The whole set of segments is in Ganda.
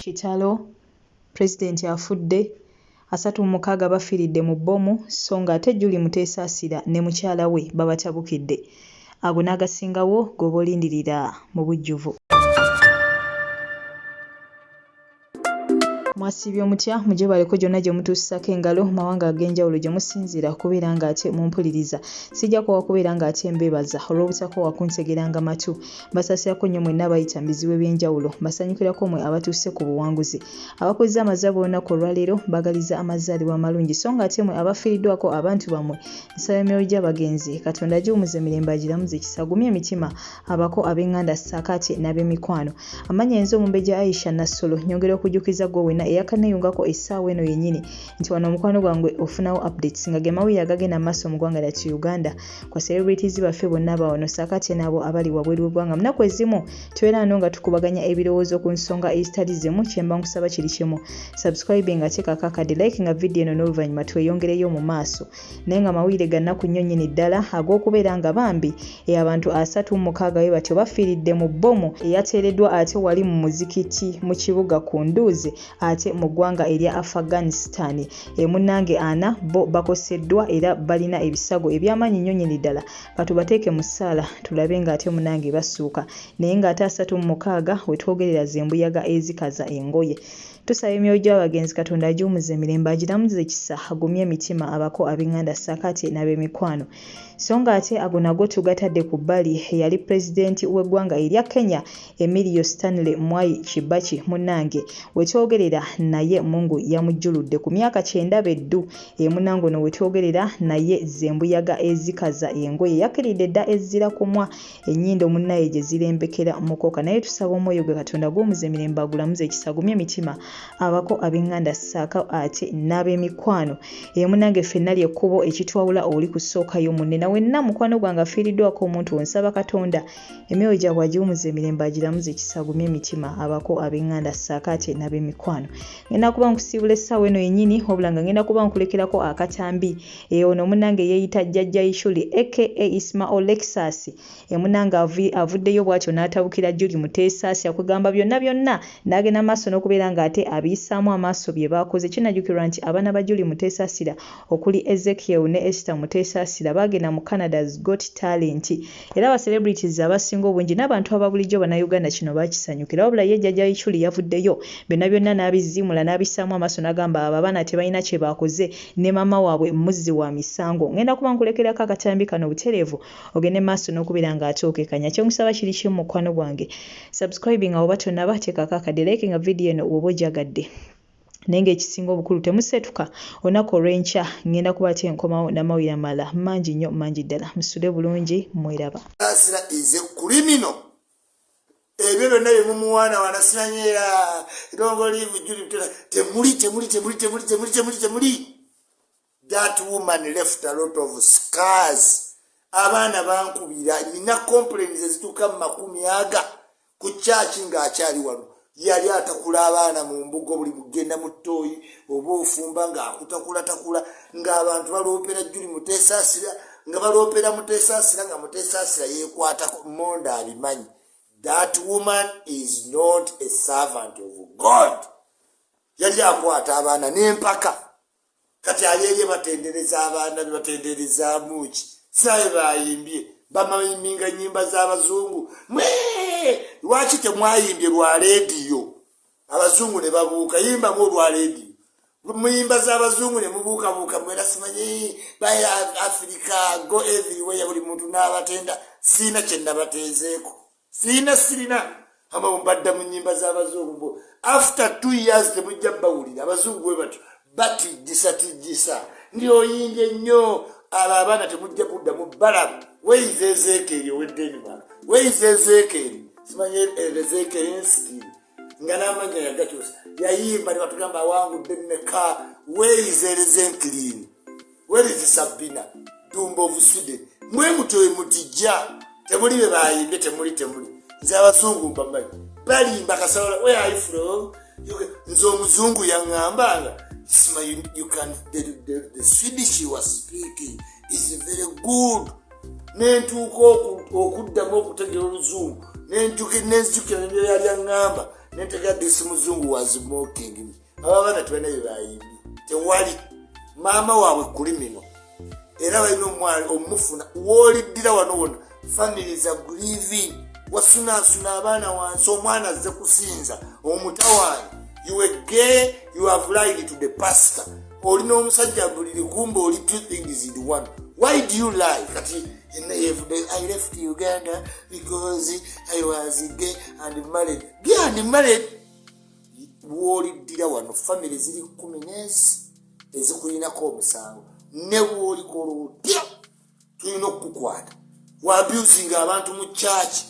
Kitalo! Pulezidenti afudde, 36 bafiiridde mu bbomu sso ng'ate Julie Muteesaasira ne mukyala we babatabukidde. Ago n'agasingawo g'oba olindirira mu bujjuvu. Mwasiibye mutya? Mugyebaleko gyonna gye mutuusizaako engalo mu mawanga ag'enjawulo gye musinziira okubeera ng'ate mumpuliriza. Sijja kukoowa kubeera ng'ate mbeebaza olw'obutakoowa kuntegeranga matu. Mbasaasirako nnyo mwenna abayita mu bizibu eby'enjawulo. Mbasanyukirako mmwe abatuuse ku buwanguzi. Abakuzza amazaalibwa olunaku olwaleero mbagaliza amazaalibwa amalungi so ng'ate mmwe abafiiriddwako abantu bammwe nsaba emyoyo gy'abagenzi Katonda agiwummuze mirembe agiramuze kisa agumye emitima abako ab'enganda ssaako ate n'ab'emikwano. Amannya yenze Omumbejja Aisha Nassolo nnyongera okujjukiza ggwe wenna eyakanneeyungako essaawa eno yennyini nti wano omukwano gwange ofunawo updates nga ge mawulire agagenda mu maaso mu ggwanga lyattu Uganda ku celebrities baffe bonna abawano ssaako ate n'abo abali wabweru w'eggwanga. Mu nnaku ezimu tubeera wano nga tukubaganya ebirowoozo ku nsonga ezitali zimu. Kyemba nkusaba kiri kimu, subscribinga, teekako akadde, likinga vidiyo eno n'oluvannyuma tweyongereyo mu maaso. Naye nga mawulire ga nnaku nnyo nnyini ddala ag'okubeera nga bambi e abantu 36 bwe batyo bafiiridde mu bbomu eyateereddwa ate wali mu muzikiti mu kibuga Kunduz ate mu ggwanga erya Afghanistan. E munnange ana bo bakoseddwa era balina ebisago eby'amaanyi nnyo nnyini ddala. Katubateeke mu ssaala tulabe ng'ate munnange bassuuka. Naye ng'ate 36 we twogerera z'embuyaga ezikaza engoye. Tusaba emyoyo gy'abagenzi Katonda agiwumuze mirembe agiramuze kisa agumye emitima abako ab'enganda ssaako ate n'ab'emikwano. So ng'ate ago nago tugatadde ku bbali, eyali pulezidenti w'eggwanga erya Kenya Emilio Stanley Mwai Kibaki munnange wetwogerera naye Mungu yamujjuludde ku myaka kyenda be ddu. Ee munnange ono wetwogerera naye z'embuyaga ezikaza engoye yakkiridde dda ezzira kumwa ennyindo munnaye gye zirembekera mukoka naye tusaba omwoyo gwe Katonda guwumuze mirembe agulamuze ekisa agumye emitima abako ab'enganda ssaako ate n'ab'emikwano. Ee munnange ffenna lye kkubo ekitwawula oli kusookayo munne na wenna mukwano gwange afiiriddwako omuntu wo nsaba Katonda emyoyo gyabwe agiwumuze emirembe agiramuze ekisa agumye emitima abako ab'enganda ssaako ate n'ab'emikwano. Ngenda kuba nkusiibula essaawa eno yennyini wabula nga ngenda kuba nkulekerako akatambi. Ee ono munnange yeeyita Jjajja Ichuli aka Isma Olexus e munnange avuddeyo bw'atyo n'atabukira Julie Muteesaasira kwegamba byonna byonna n'agenda mu maaso n'okubeera ng'ate abiyisaamu amaaso bye baakoze. Kinajjukirwa nti abaana ba Julie Muteesaasira okuli Ezekiel ne Esther Muteesaasira baagenda mu Canada's Got Talent era ba celebrities abasinga obungi n'abantu ababulijjo Bannayuganda kino baakisanyukira wabula ye Jjajja Ichuli yavuddeyo byonna byonna n'abiziimula n'abissaamu amaaso n'agamba abo abaana tebalina kye baakoze ne maama waabwe muzzi wa misango. Ngenda kuba nkulekerako akatambi kano butereevu ogende maaso n'okubeera nga ate okekanya. Kye nkusaba kiri kimu mukwano gwange. Subscribinga woba tonaba, teekako akadde, likinga vidiyo eno woba ojagadde. Naye ng'ekisinga obukulu temuseetuka olunaku olw'enkya ngenda kuba ate nkomawo n'amawulire amalala mangi nnyo mangi ddala. Musule bulungi mweraba. Asira is a criminal. Ebyo byonna byemumuwaanawaana simanyera longolivu juli temuli temuli temuli temuli temuli temuli temuli. That woman left a lot of scars. Abaana bankubira nina complaints ezituuka mu makumi aga ku kyaki ng'akyali wano. Yali atakula abaana mu mbugo buli mugenda mu ttooyi oba ofumba ng'akutakulatakula ng'abantu baloopera Juli Muteesaasira nga baloopera Muteesaasira nga Muteesaasira yeekwatako Monda abimanyi. That woman is not a servant of God. Yali akwata abaana n'empaka. Kati ali eri batendereza abaana be batenderezaamu ki? Saaye bayimbye bamayimbinga nnyimba z'abazungu. Mwe lwaki temwayimbye lwa leediyo? Abazungu ne babuuka yimbamu olwa leediyo. Muyimba z'abazungu ne mubuukabuuka mwera simanyi baye Africa go everywhere buli muntu n'abatenda. Siina kye nabateezeeko. Siina sirina. Ama mbadda mu nnyimba z'abazungu. After 2 years temujja bawulira. Abazungu bwe batyo batijjisa tijjisa. Ndi oyimbye nnyo abo abaana temujja kuddamu balaba. Weyiza Ezeekeri ow'e Denmark. Weyiza Ezeekeri. Simanyi Ezeekeri Einstein. Nga n'amannya yagakyusa. Yayimba ne batugamba awangudde mmeka. Weyiza Ezeekeri. Where is Sabina? Dumbo of Sweden. Mwe mutyo we mutijja. Temuli be bayimbye temuli temuli. Nze abazungu mbamanyi. Balimba kasobola. Where are you from? Nze omuzungu yaŋŋambanga. Sima you can the Swedish you are speaking is very good. Nentuuka okuddamu okutegera oluzungu. Nenzijukira ne bye yali aŋŋamba. Nentegera this muzungu was mocking me. Aba abaana tebalina bye bayimbye, tewali. Maama waabwe criminal, era balina omwana omufuna wooliddira wano wona. Families are grieving. Wasunaasuna abaana wansi, omwana azze kusinza omutawaani. You were gay, you have lied to the pastor. Olina omusajja buliri, kumba oli two things in one. Why do you lie? Kati I left Uganda because I was gay and married. Gay and married. Wooliddira wano, family ziri 10 n'ezi ezikulinako omusango. Ne bwolikola otya, tulina okukukwata. Waabusinga abantu mu church,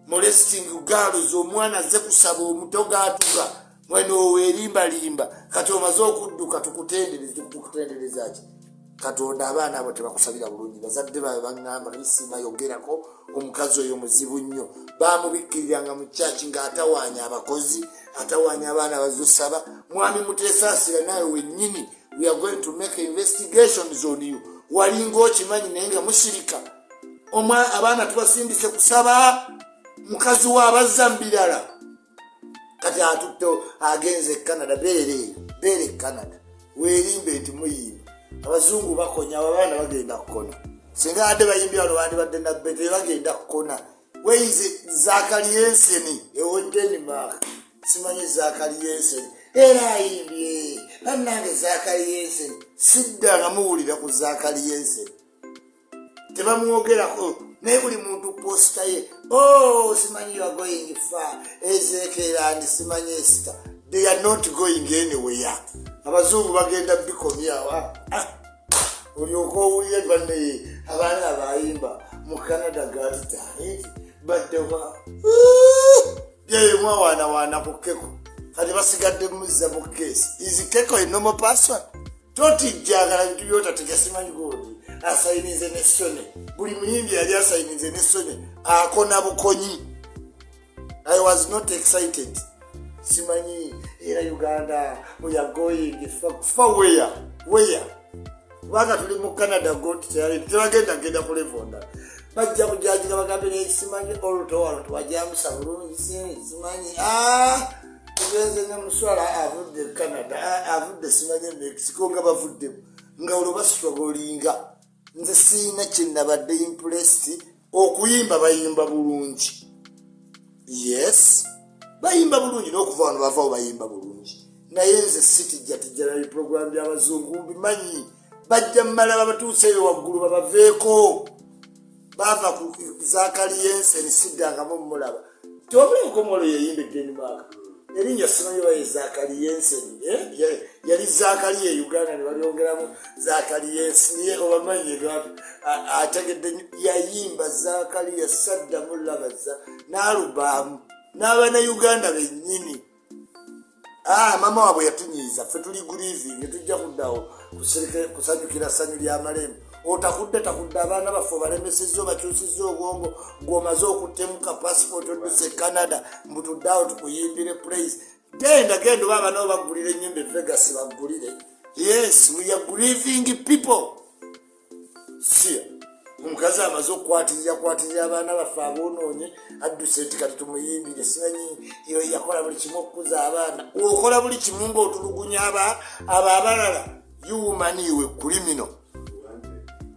molesting girls. Omwana azze kusaba, omuto gaatuga mwene oweerimbalimba. Kati omaze okudduka, tukutendereze. Tukutendereza ki? Katonda abaana abo tebakusabira bulungi. Bazadde babe baŋŋamba bisimayogerako. Omukazi oyo muzibu nnyo, bamubikkiriranga mu kyaki ng'atawaanya abakozi, atawaanya abaana bazusaba. Mwami Muteesaasira, naawe wennyini, we are going to make investigations on you. Walinga okimanyi, naye nga musirika. Abaana tubasindise kusaba, mukazi we abazza mu birala. Kati atutte agenze e Canada. Beera eyo, beera e Canada, weerimbe nti muyimba. Abazungu bakonya, abo abaana bagenda kukona. Singa adde bayimbi wano, bandibadde nabbete. Bagenda kukona. Weize Zakari Yenseni ewe Denmark, simanyi Zakari Yenseni era ayimbye. Bannange, Zakari Yenseni sidda nga muwulira ku Zakari Yenseni, tebamwogerako, naye buli muntu poster ye. Oh, simanyi you are going far, Ezekiel and simanyi Esther. They are not going anywhere. Abazungu bagenda bikomyawa. Ah, olyoka owulire banne abaana abayimba mu Canada Got Talent baddewa byeyemwawaanawaana ku Keko. Kati basigadde muzza mu case. Is Keko a normal person? Totijjagala bintu byotateja. Simanyi godi asayinize ne Sony. Buli muyimbi yali asayinize ne Sony akona bukonyi. I was not excited. Simanyi era Uganda, we are going far. Where, where? Kubanga tuli mu Canada Got Talent, tebagenda genda ku level ndala. Bajja kujajira bagambe naye simanyi olutowalo twajamusa bulungi. Simanyi tugenze ne muswala avudde e Canada, avudde simanyi e Mexico, nga bavuddemu nga olwo bastrugglinga. Nze siina kyenabadde impressed. Okuyimba bayimba bulungi, yes, bayimba bulungi, n'okuva wano bavaawo bayimba bulungi, naye nze sitijjatijja na biprogramu by'abazungu. Mbimanyi, bajja mmala babatuuseeyo waggulu babaveeko. Bava ku Zakari Yensen, siddangamu mumulaba. Tewabulabako muwala yeyimba e Denmark, erinnya simanyi oba ye Zakari Yensen. Eh? Yali Zakari e Uganda ne balyongeramu Zakari Yensen. Ye obamanyi ategedde nnyo. Yayimba Zakari yasaddamu labaza n'alubaamu n'abanauganda bennyini. Ah, mama waabwe yatunyiiza. Ffe tuli grieving, tujja kuddawo kusanyukira ssanyu ly'amalemu. Otakudde takudde abaana baffe, obalemesezza, obakyusizza obwongo. Gweomaze okuttemuka passport, odduse Canada, mbutuddeawo tukuyimbire praise. Genda, genda, oba abaana bo baggulira ennyumba e Vegas, baggulire. Yes, we are grieving people. Sia omukazi amaze okukwatirira kwatirira abaana baffe aboonoonye, adduse nti kati tumuyimbire. Simanyi yakola buli kimu okukuza abaana. Okola buli kimu ngaotulugunya abo abalala. You woman, you a criminal,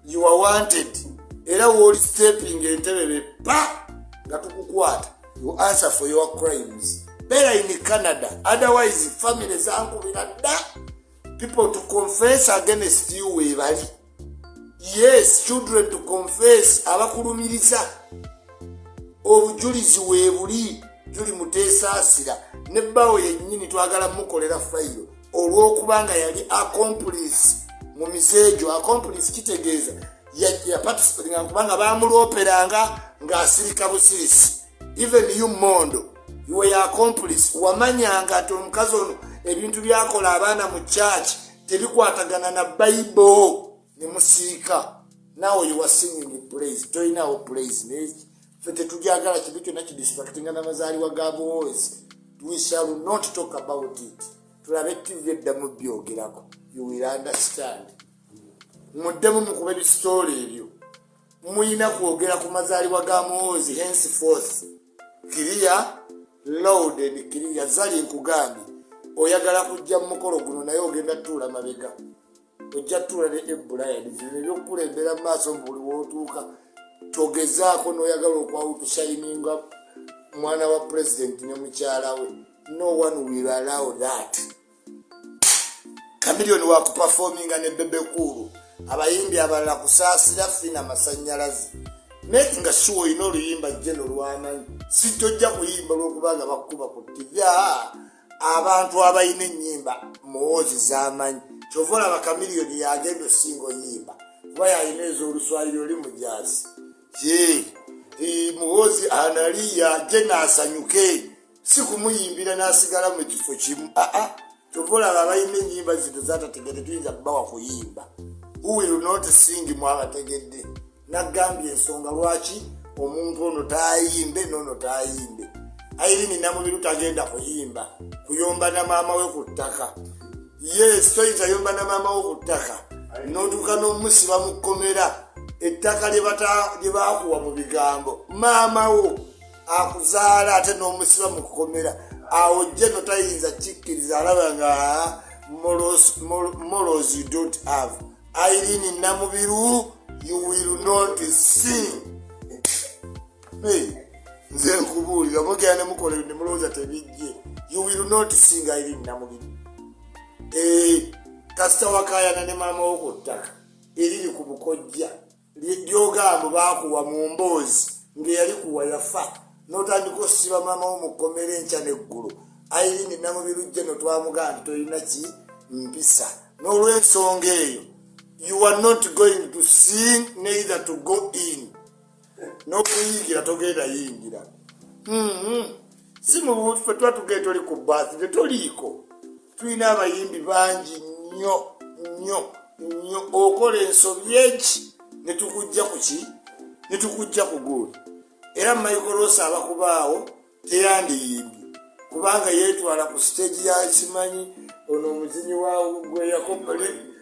you are wanted. Era wooli stepping entebe bepa nga tukukwata. You answer for your crimes. Beera in Canada, otherwise family zankubira dda. People to confess against you webali. Yes, children to confess, abakulumiriza obujulizi weebuli. Tuli Muteesaasira ne bbaawo yennyini twagala mukolera fayiro olw'okubanga yali accomplice mu mize egyo. Accomplice kitegeeza yaparticipatinga, kubanga bamulooperanga ng'asirika busirisi. Even you, Mondo, you were accomplice. Wamanyanga nti omukazi ono ebintu byakola abaana mu church tebikwatagana na Bible, ne musiika. Naawe you are singing praise, tolinawo praise. Naye ffe tetujagala kintu kyonna kidistractinga n'amazaalibwa ga Buwoozi. We shall not talk about it. Tulabe TV eddamu byogerako, you will understand. Muddemu mukuba ebisitoolo ebyo. Muyina kwogera ku mazaalibwa ga Muwoozi henceforth. Clear? Loud and clear. Zari, nkugambye, oyagala kujja mu mukolo guno, naye ogenda tuula mabega, ojja tuula ne Ebulayan. Zino ebyokukulembera mu maaso mu buli wootuuka, togezaako n'oyagala okwawutushayininga mwana wa pulezidenti ne mukyala we. No one will allow that. Chameleone wakuperforminga ne Bebe Cool. Abayimbi abalala kusaasira fina masanyalaze, naye nga siwa olina oluyimba jeno lwamanyi, si tojja kuyimba lwokubanga bakukuba ku TV. Abantu abalina ennyimba Muhoozi z'amanyi, kyova olaba Chameleone yagenda osinga oyimba, kuba yalina ez'oluswayiri, oli mujaasi ye Muhoozi analiya je naasanyuke, si kumuyimbira n'asigala mu kifo kimu. Aa, kyova olaba abalina ennyimba zino zatategedde tuyinza kubawa kuyimba. Who will not sing? Mwabategedde, nagambye ensonga lwaki omuntu ono tayimbe nono tayimbe. Irene Namubiru tagenda kuyimba kuyomba na maama we ku ttaka. Yes, toyinza yomba na maama we ku ttaka notuuka n'omusiba mu kkomera. Ettaka lye bakuwa mu bigambo, maama wo akuzaala, ate n'omusiba mu kkomera awo, jeno tayinza kikkiriza, alaba nga morals you don't have. Irene Namubiru, you will not sing. Hey, nze nkubuulira, mugenda ne mukola ne mulowooza tebijje. You will not sing, Irene Namubiru. Eh, kasita wakayana ne maama wo ku ttaka eriri ku bukojja lyogamba bakuwa mu mboozi ng'eyalikuwa yafa, n'otandika osiba maama wo mu kkomera enkya n'eggulo. Irene Namubiru jeno twamugamba nti tolina ki mpisa, n'olw'ensonga eyo you are not going to sing, neither to go in. N'okuyingira togenda yingira. Si mubufe tuba tugenda, toli ku birthday, toliiko. Tulina abayimbi bangi nnyo nnyo nnyo. Okola ensobi egi ne tukujja ku ki, ne tukujja ku guuli. Era Michael Ross abakubaawo teyandiyimbye, kubanga yeetwala ku stage ya simanyi ono omuzinyi wa gwe yakopale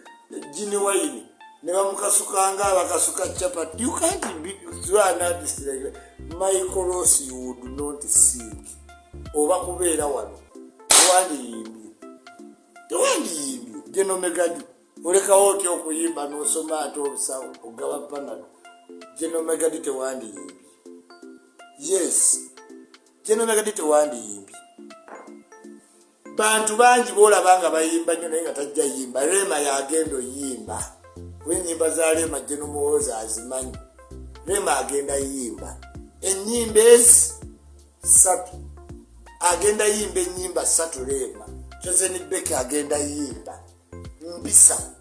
Ginuwine Wine, ne bamukasukanga abakasuka chapati. You can't be an artist like that. Michael Ross, you would not sing. Oba kubeera wano tewandiyimbye, tewandiyimbye. General Megadi, olekawo otya okuyimba n'osoma ate obusawo ogaba Panado? General Megadi, tewandiyimbye. Yes, General Megadi, tewandiyimbye. Bantu bangi boolaba nga bayimba nnyo, naye nga tajja yimba. Rema yagenda oyimba, kuba ennyimba za Rema Geno Muhoozi azimanyi. Rema agenda yimba ennyimba ezi 3, agenda yimba ennyimba 3 Rema. Chosen Becky agenda yimba mpisa.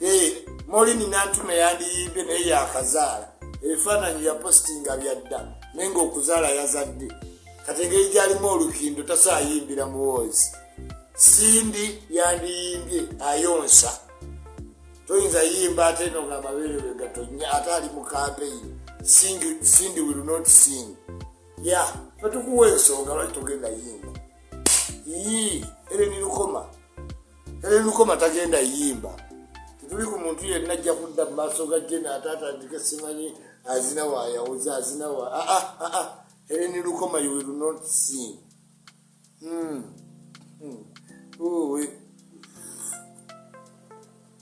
Eh, Maureen Nantume yandiyimbye, naye yakazaala, ebifaananyi yapositinga byadda, naye ngaokuzaala yazadde. Kati engeri gyalimu olukindo tasaayimbira Muhoozi. Cindy yandiyimbye, ayonsa, toyinza yimba ate no nga amabeere we gatonya, ate ali mu campaign. Cindy will not sing. Ya fetukuwa ensonga lwaki togenda yimba. Ii, Hellen Lukoma, Hellen Lukoma tagenda yimba. Tetuli ku muntu yenna ajja kudda mu maaso ga jena ate atandike simanyi azina wayawuza azina wa aa aa. Hellen Lukoma, you will not sing. Ooh,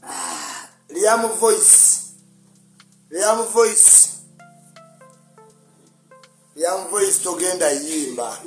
ah, Liam Voice, Liam Voice, Liam Voice togenda yimba.